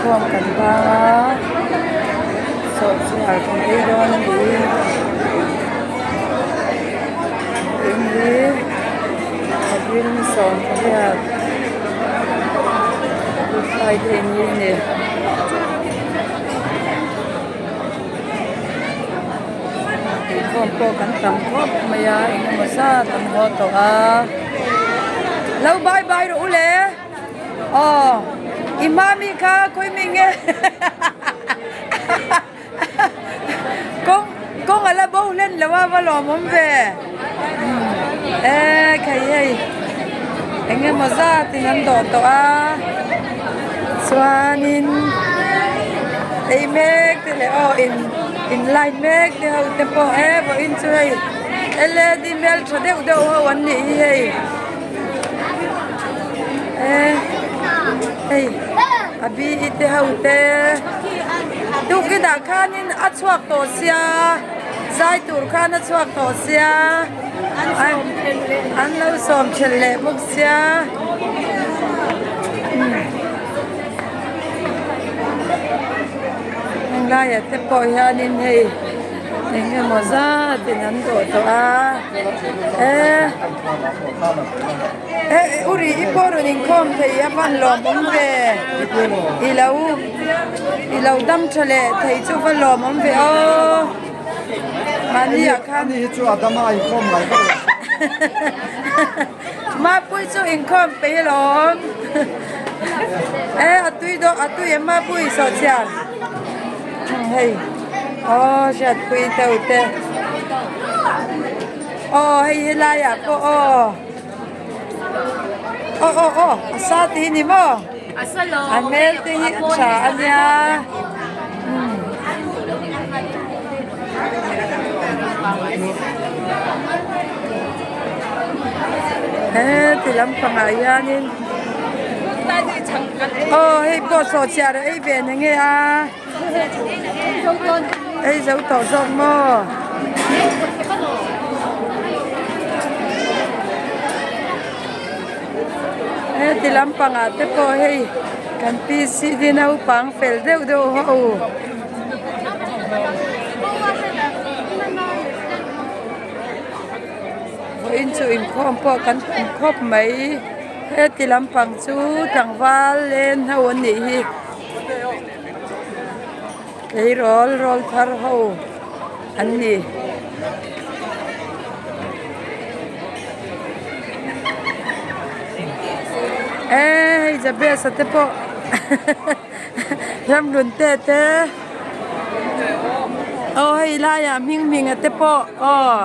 Inkhawm kan bang a sawhchiar kan ei dawn a ni in hi april ni 18 good friday ni a ni. Inkhawm pawh kan tam khawp mai a engemaw zat an haw tawh a lo bye bye rawh u le. Aw i hma mi kha khawi mi nge kawng kawng a la bo hlen lo a va lawmawm ve e khei hei eng emaw zat in an dawh tawh a chuanin ei mek te leh aw in in line mek te ho te pawh e vawiin chu hei L E D hmeltha deuh deuh ho an nih hi hei. Hei a bi i te ho te tukinah khanin a chhuak tawh sia zai tur khan a chhuak tawh sia an lo sawm thelh leh bawk sia heng laiah te pawh hianin hei. Eng emaw zatin an dawh tawh a eh eh u ri i pawh rawn inkhawm thei a van lawmawm ve i lo i lo dam tha leh thei chu va lawmawm ve aw mahni ah khan mapui chu inkhawm peih alawm eh a tui dawh a tui em mapui sawhchiar. Hei aw hriatpui deuh te aw hei helai ah pawh aw aw aw aw a sa te hi ni maw a hmel te hi a tha a nia he ti lampangah hianin aw hei pawh sawhchiar a ei ve na nge a ei zo tawh zawk maw heti lampangah te pawh hei kan pcd naupang fel deuh deuh ho vawiin chu inkhawm pawh kan tam khawp mai. Heti lampang chu tlangval len ho an nih hi tleirawl rawl thar ho an ni. E hei Jabez a te pawh ramhlun te te aw hei laiah hming hming a te pawh aw.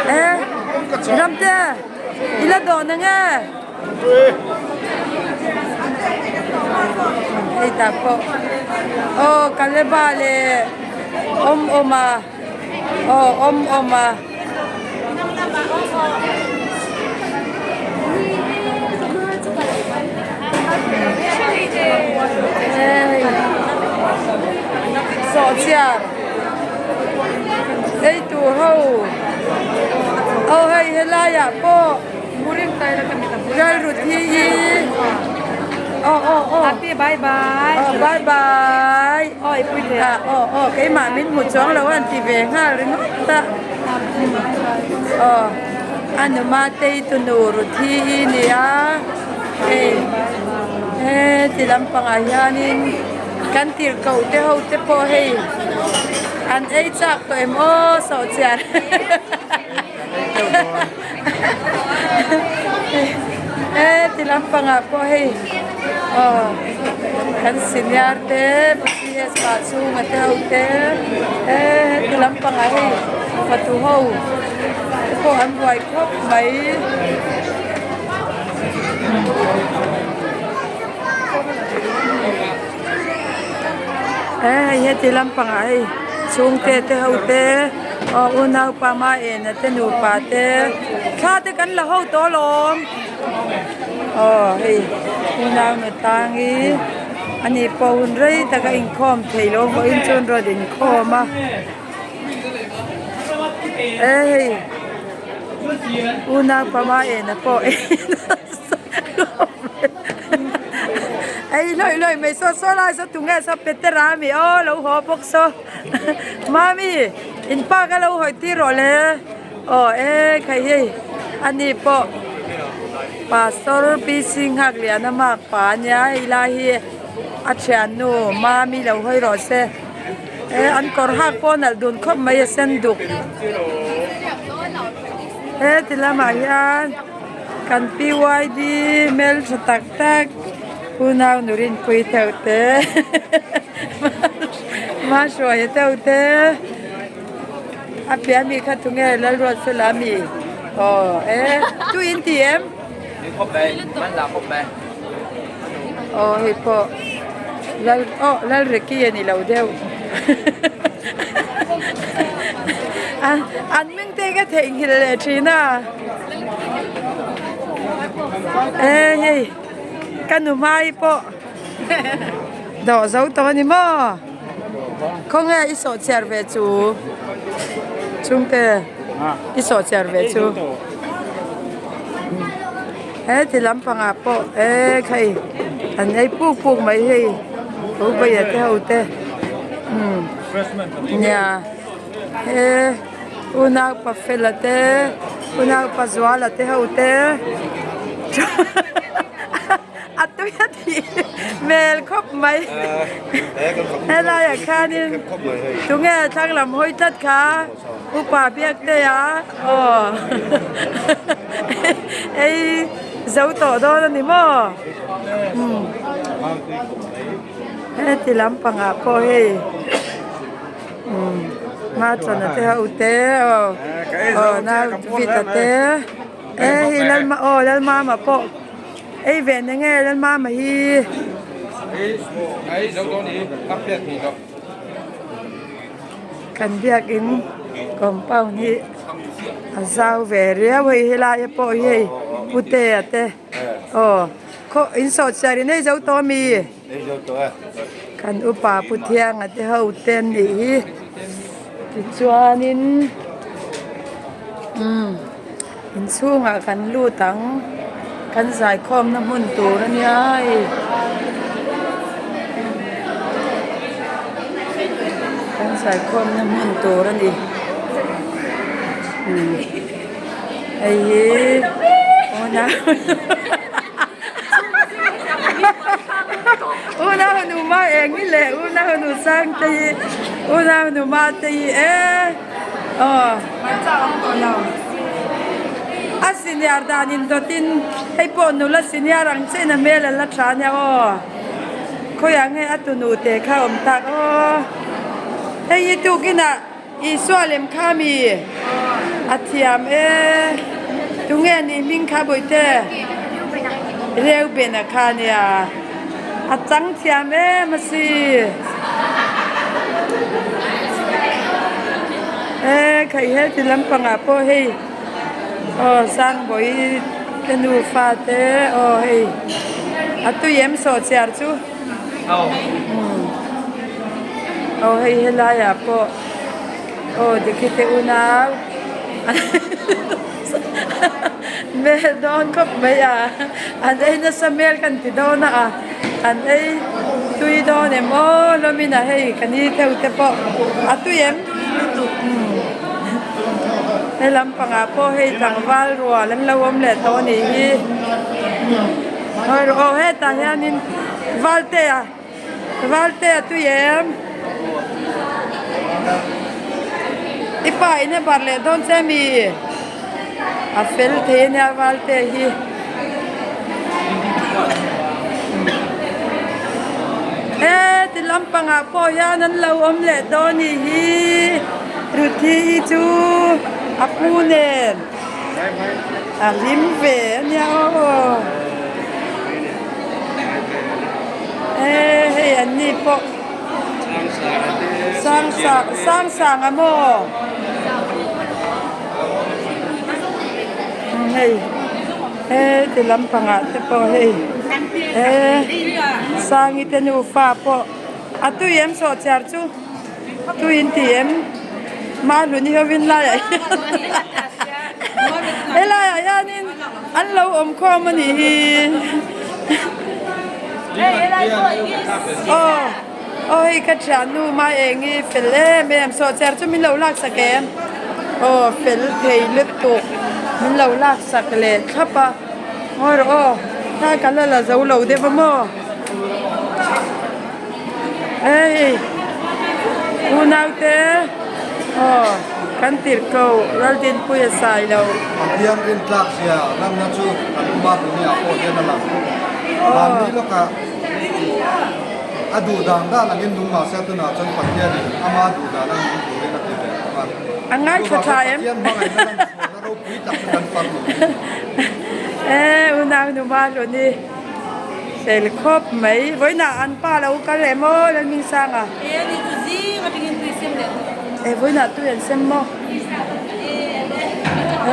Eh, Ramte, i la dawn ang e. Hei tah pawh. Aw, Kaleba leh awm awm a. Aw, awm awm a. Sawhchiar ei tur ho aw hei helai ah pawh lalrut hi hi aw aw aw Happy bye bye aw bye bye aw aw keimah min hmu chuang lo a an ti ve nghal ringawt a aw a numa tei tunu Ruthi hi nia hei heti lampangah hianin kan tirhkoh te ho te pawh hei an ei chak tawh em aw sawhchiar heti lampangah pawh hei aw kan senior te ps pah chhunga te ho te heti lampangah hei fatu ho te pawh an buai khawp mai. Hei heti lampangah hei chhungte te ho te aw unaupa hma ena te nupa te thla te kan la ho tawh alawm aw hei unau nu tangi ani pawh hun rei tak a inkhawm theih loh vawiin chuan rawn inkhawm a e hei. Unau pama ena pawh ei nasa khawp mai. Ei hlawih hlawih mai saw saw lai saw tunge saw Petera ami aw lo haw bawk saw. Mami in pa kha lo hawi tir rawh le. Aw e khai hei ani pawh Pastor PC Nghakliana mark pa ania hei lai hi a thiannu Mami lo hawi rawh se. E an kawr hak pawh nalh dun khawp mai a sen duk. He ti lamah hian kan PYD hmeltha tak tak unau Nurinpui theuh te Mahruaia theuh te a piah mi kha tunge Lalruatfela mi aw e tu in ti em? Aw hei pawh lal aw Lalreki a ni lo deuh an hming te ka theihnghilh leh thin a e hei ka nu hmai pawh dawh zo tawh a ni maw khawnge i sawhchiar ve chu chhungte i sawhchiar ve chu. He ti lampangah pawh e khai an ei puk puk mai hei lo baia te ho te umm nia he unau pa fela te unau pa zuala te ho te a tui a tih hmel khawp mai helaiah khanin tunge thlang lam hawi tlat kha. Upa biak te a aw ei zo tawh dawn a ni maw umm heti lampangah pawh hei umm hmachhawn te ho te aw aw nau vita te e hei lalma aw lalmama pawh ei ve na nge lalmama hi. Kan biakin compound hi a zau ve riau hei helai a pawh hi hei putea te aw khaw in sawhchiar in ei zo tawh ami kan upa puthianga te ho te an nih hi tichuanin umm inchhungah kan lut ang kan zaikhawmna hmun tur a nia hei. Kan zaikhawmna hmun tur a ni umm hei hi unau nu ma eng hi leh unau nu sang te hi unau nu ma te hi e aw a senior dan in dawtin hei pawh nula senior ang chiah in a hmel a la tha a nia aw. Khawiah nge a tunu te kha awm tak aw. Hei hi tukinah Isua lem kha mi a thiam e. Tunge ni hming kha bawihte? Reuben-a kha nia. A chang thiam em a si. E khai heti lampangah pawh hei aw Sangbawi te nufa te aw hei a tui em sawhchiar chu aw hei helaiah pawh aw Diki te unau hmel dawn khawp mai a an ei nasa hmel kan ti dawn a an ei tui dawn em aw hlawmin a hei ka ni theuh te pawh a tui em. He lampangah pawh hei tlangval rual an lo awm leh tawh a nih hi aw hetah hianin Valtea Valtea tui em i pa in a barh leh dawn che ami a fel thei ania Valtea hi. Heti lampangah pawh hian an lo awm leh dawn nih hi Ruthi hi chu a pu nen a hlim ve a nia aw e hei an ni pawh sang sang sang sang a maw hei. He ti lampangah te pawh hei he Sangi te nufa pawh a tui em sawhchiar chu tui in ti em Mahluni hovin laiah hian. Helaiah hianin an lo awm khawm a nih hi. Aw aw hei ka thiannu Maengi fel em em saw cher chu min lo laksak em aw fel thei lutuk min lo laksak leh thlap a ngawi rawh aw thla ka la la zo lo deuh a maw hei unaute aw kan tirh ko Laldinpuia Sailo. Pathian rintlak zia lanna chu kan awm a tuni ah pawh hian a lang. Mahni lawkah a duh dan dan angin nung mahse tunah chuan Pathianin ama duh dan a nung turin a ti ve bawk a. A ngaithla tha em? Chuvangin Pathian hmangaihna lan chhuahna ropui tak chu kan far lo hi. E unau nu ma hlun i fel khawp mai. Vawiinah an pa lo kal em aw Lalmingsanga? E ani chu zing atangin tui sem leh tawh. E vawiinah tui an sem maw?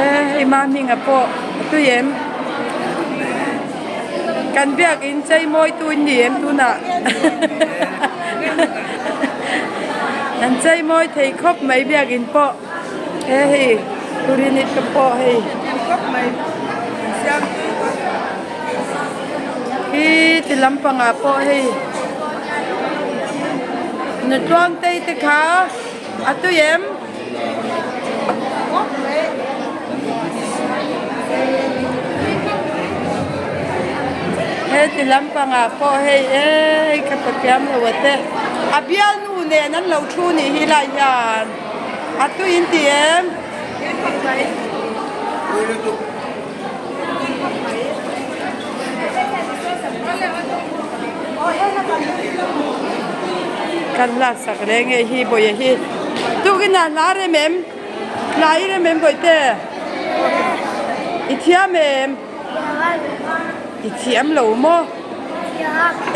E hei Mahminga pawh a tui em? Kan biakin chei mawi tu in ni em tunah an chei mawi thei khawp mai biakin pawh he hei turinit te pawh hei hi ti lampangah pawh hei nutluangtei te kha a tui em. Heti lampangah pawh hei eii ka pa thiam lo a te a bialnu nen an lo thu nih hi lai hian a tui in ti em? Kan laksak reng e hi bawiha hi tukin ah hla rem em hla i rem em bawihte i thiam em i thiam lo maw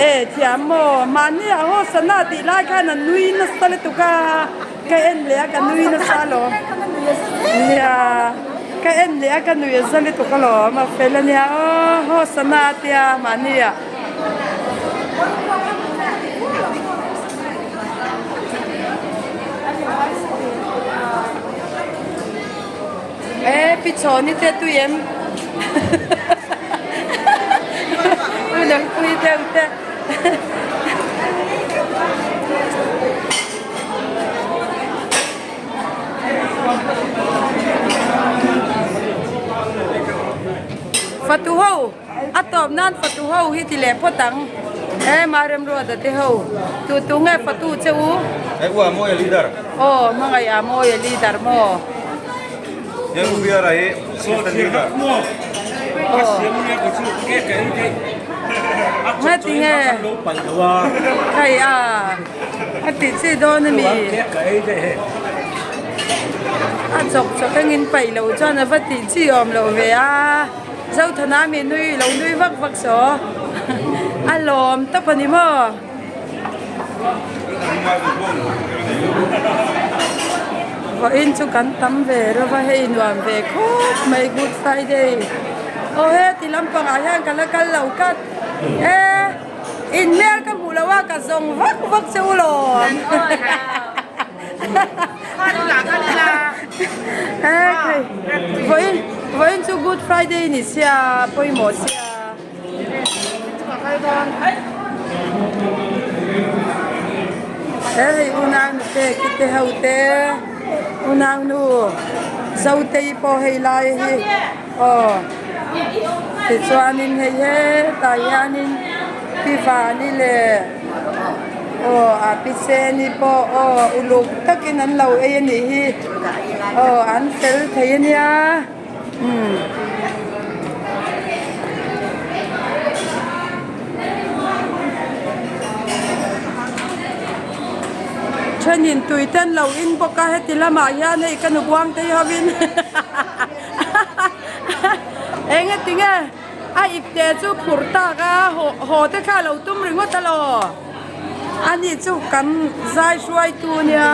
e thiam maw mahni ah haw sana tih lai khan a nui nasa lutuk a. Ka en leh a ka nui nasa alawm. Nia ka en leh a ka nui a za lutuk alawm a fel ania aw haw sana a tia mahni ah. E pi chhawni te tui em u nang pui deuh te. Fatu ho a tawp nan fatu ho hi ti leh phawt ang e Maremruata te ho tu tu nge fatu che u Hei ua mawi a leader aw hmangaih a mawi a leader maw Hei u biara hi assistant leader Nga ti nge khai a a tih chi dawn a mi a chawk chawk engin paih loh chuan a va tih chi awm loh ve a Zothana mi nui lo nui vak vak saw a lawm tawp a ni maw. Vawiin chu kan tam ve rova hei nuam ve khawp mai Good Friday aw heti lampangah hian ka la kal lo tlat e in hmel ka hmuh lo a ka zawng vak vak che u lawm vawiin vawiin chu Good Friday ni sia pawimawh sia. He hei unau te ki te ho te unau nu Zotei pawh hei lai hi aw tichuanin hei hetah hianin pi Vani leh aw a pi Seni pawh aw uluk takin an lo ei a nih hi aw an fel thei a nia. Thenin tui te an lo in bawk a heti lamah hian hei ka nu buang te hi hovin eng eti nge a ip te chu phur tak a haw te kha a lo tum ringawt alaw ani chu kan zai hruaitu nia.